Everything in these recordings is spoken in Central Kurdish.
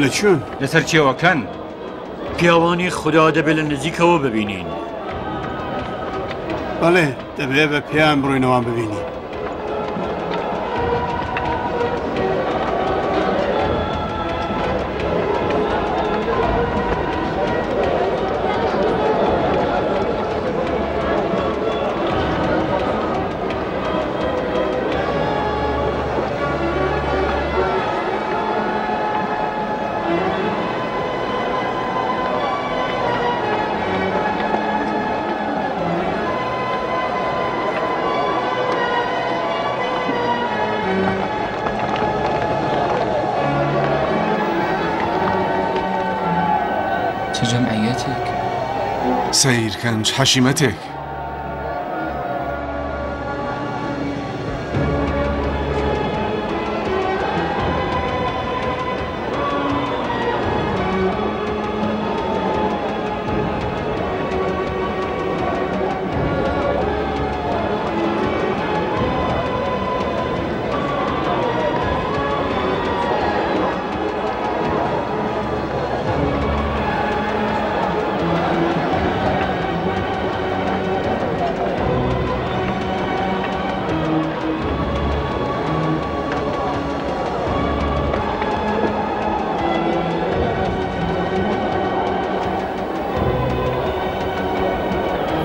لە کوێن؟ لەسەر کێوەکەن. پیاوانی خودا دەبێ لە نزیکەوە ببینین. بەڵێ، دەبێ بە پێیان بڕۆین ئەوان ببینین. چ جەمعیەتێک. سەیرکەن چ حەشیمەتێک.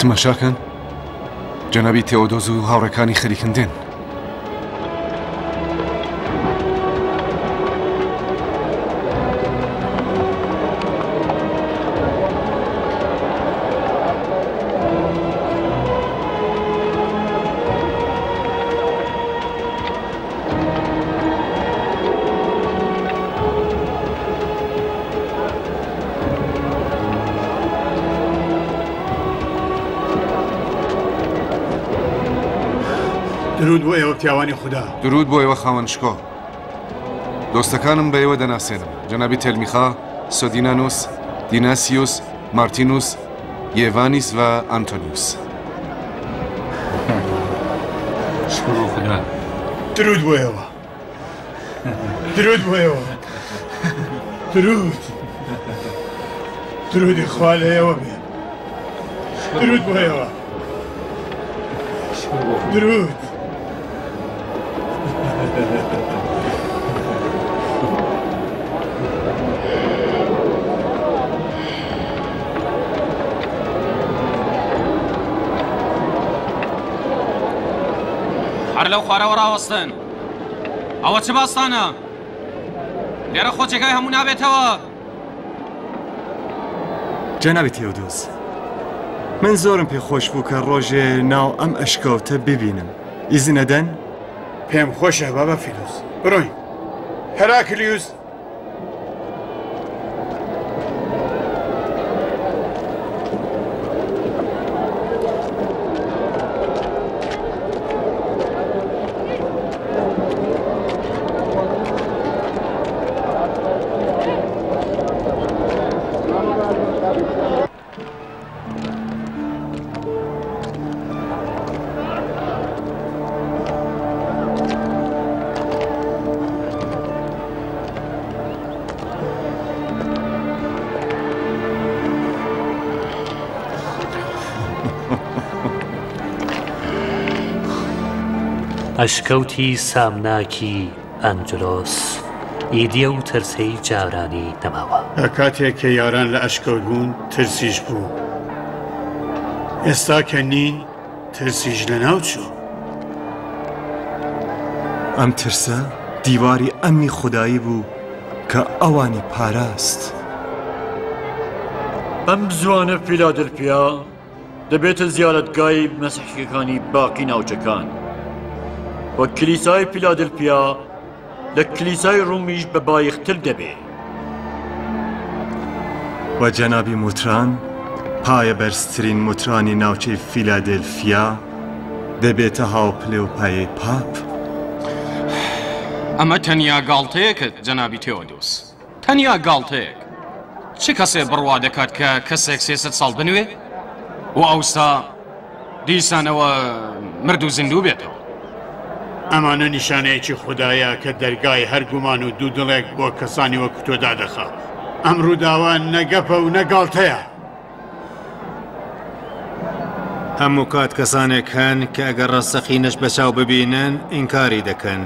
تماشاکەن جەنابی تێۆدۆز و هاوڕێکانی خەریکن دێن. درود بۆ ئێوە پیاوانی خودا. درود بۆ ئێوە خاوەن شکۆ. دۆستەکانم بە ئێوە دەناسێنم، جەنابی تێلمیخا، سۆدینانوس، دیناسیوس، مارتینوس، یێڤانیس و ئانتۆنیوس. شکر بۆ خودا. درود بۆ ئێوە. درود بۆ ئێوە. درود. درودی خوا لە ئێوە بێ. درود بۆ ئێوە. درود. هەر لەو خوارەوە ڕاوەستن. ئەوە چ باستانە؟ لێرە خۆ جێگای هەموو نابێتەوە. جەنابی تێودۆز، من زۆرم پێ خۆش بوو کە ڕۆژێ ناو ئەم ئەشکەوتە ببینم. ئیزن ئەدەن؟ پێم خۆشە بابا فیلوس. بڕۆین. هێراکلیوس! ئەشکەوتی سامناکی ئەنجلۆس ئیدی ئەو ترسەی جارانی نەماوە. تا کاتێک کە یاران لە ئەشکەوت بوون ترسیش بوو. ئێستا کە نین ترسیش لەناو چوو. ئەم ترسە دیواری ئەمنی خودایی بوو کە ئەوانی پاراست. بەم زووانە فیلادلفیا دەبێتە زیارەتگای مەسیحییەکانی باقی ناوچەکان و کلیسای فیلادلفیا لە کلیسای ڕومیش بە بایەختر دەبێ. و جەنابی موتران، پایەبەرزترین موترانی ناوچەی فیلادێلفیا، دەبێتە هاوپلە و پایەی پاپ. ئەمە تەنیا گاڵتەیەکە جەنابی تێۆدۆس، تەنیا گاڵتەیەک. چ کەسێ بڕوا دەکات کە کەسێک 300 ساڵ بنوێ و ئەوسا دیسانەوە مرد و زیندوو بێتەوە؟ ئەمانە نیشانەیەکی خودایە کە دەرگای هەر گومان و دوودڵێک بۆ کەسانی وەکو تۆ دادەخا. ئەم ڕووداوە نە گەپە و نە گاڵتەیە. هەموو کات کەسانێک هەن کە ئەگەر ڕاستەقینەش بە چاو ببینن ئینکاری دەکەن.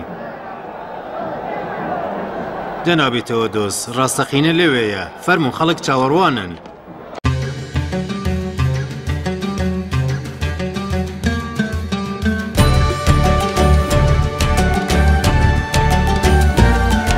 جەنابی تەوەدۆس، ڕاستەقینە لەوێیە. فەرموون خەڵک چاوەڕوانن.